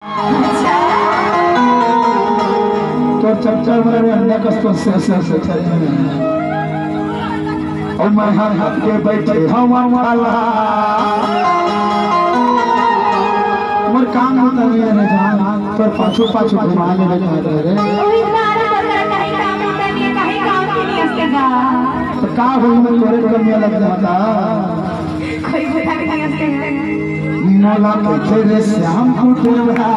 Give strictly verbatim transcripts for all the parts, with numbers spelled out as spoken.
तोर चक्कर में रे अंडा कस तो से, से, से चले। और मैं हाथ हाथ के बैठे हवा वाला। मोर काम होता नहीं है रे जान, तोर पाछू पाछू घुमा ले रे। ओही तारे पर कहीं काम होता नहीं है, कहीं काम की नहीं हंसते जा। तो का होई, मैं तोरे कमिया लग जाता। कोई बुरा नहीं हंसते। मोला कथे रे श्याम कुकुरवा,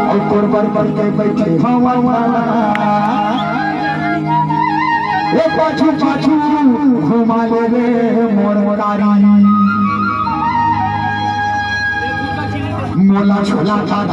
और तोर बर बर के बैठे हवा वाला। ए पाछू पाछू घुमा ले रे मोर कारी। मोला छोला था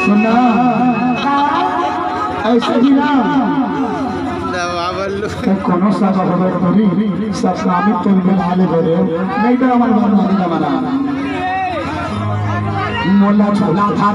सुनना, ऐसे ही ना। दवा बल्लू। तो कोनो सब हवे करी, सब साबित तो मिला ले बरे। नहीं तो हमन बंद नहीं जमाना। मोला छोला था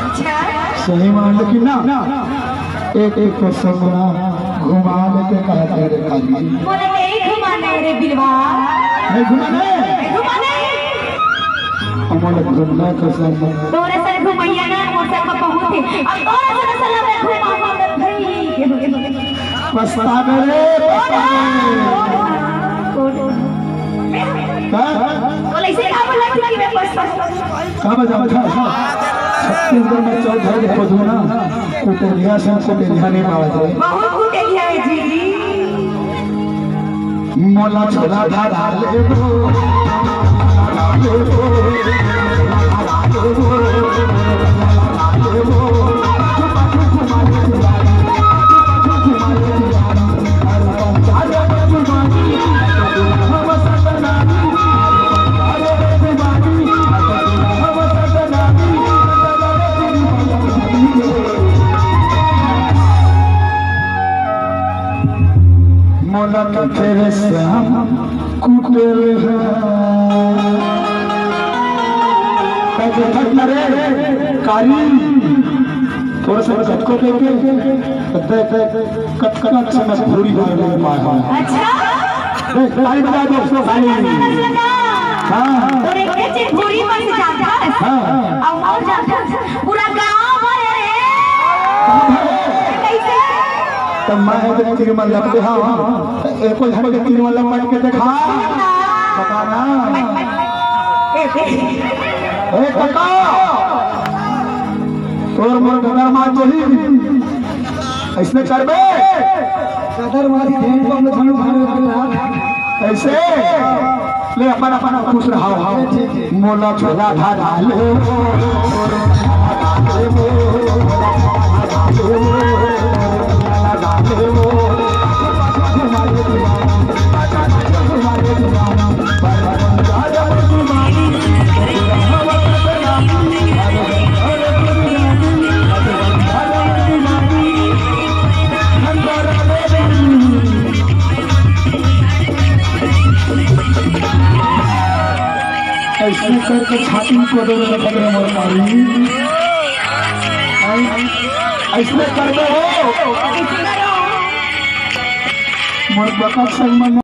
अच्छा। सही मान लो कि ना? एक एक को संगना घुमा लेके कहा दे रे काली। बोले, "नहीं घुमाने रे बिलवा।" नहीं घुमाने? नहीं घुमाने। हमन घूमना के संग। तोरे सर घुमैया ना, मोर सर में बहुत है। अब तोरे सर सलाह में घुमा, घुमा, घुमा। पछतावे रे, पछतावे। बोले, "इसे का बोला कि मैं पछतावा?" का बजा, बजा। छत्तीसगढ़ में चौदह के खोजो ना, कुटेलिया से कुटेलिया नहीं पावा जाए। बहुत कुटेलिया है जी। मोला छोला धारा लेबो। मोला कथे रे श्याम कुटेल है। कथे थक न रे कारी, थोड़ा सा कटको दे के, दे, दे, कटकट से मैं पूरी बार नहीं पाया हूँ। अच्छा? देख, ताली बजा दो, उसको खाली। हाँ। तो एक चीज पूरी बात जानता है। हाँ। अब और जानता है। पूरा गांव भर है रे। गांव भर है। कैसे? तो मैं जब तीन मन लपटे, हाँ, हाँ। एको झन के तीन वाला पट के देखा। पता ना। ए, ए। ए, काका। तोर मोर गदर मार देही। ऐसने करबे? गदर मारी देही तो हम लोग झाड़ू फाड़ू करता। ऐसे? ले अपन, अपन खुश रहा। ठीक, ठीक। मोला छोला धारा ले। ऐसे करके छाती को दो, मोर मारी। ऐसने करबे हो। मोर बकत संग मन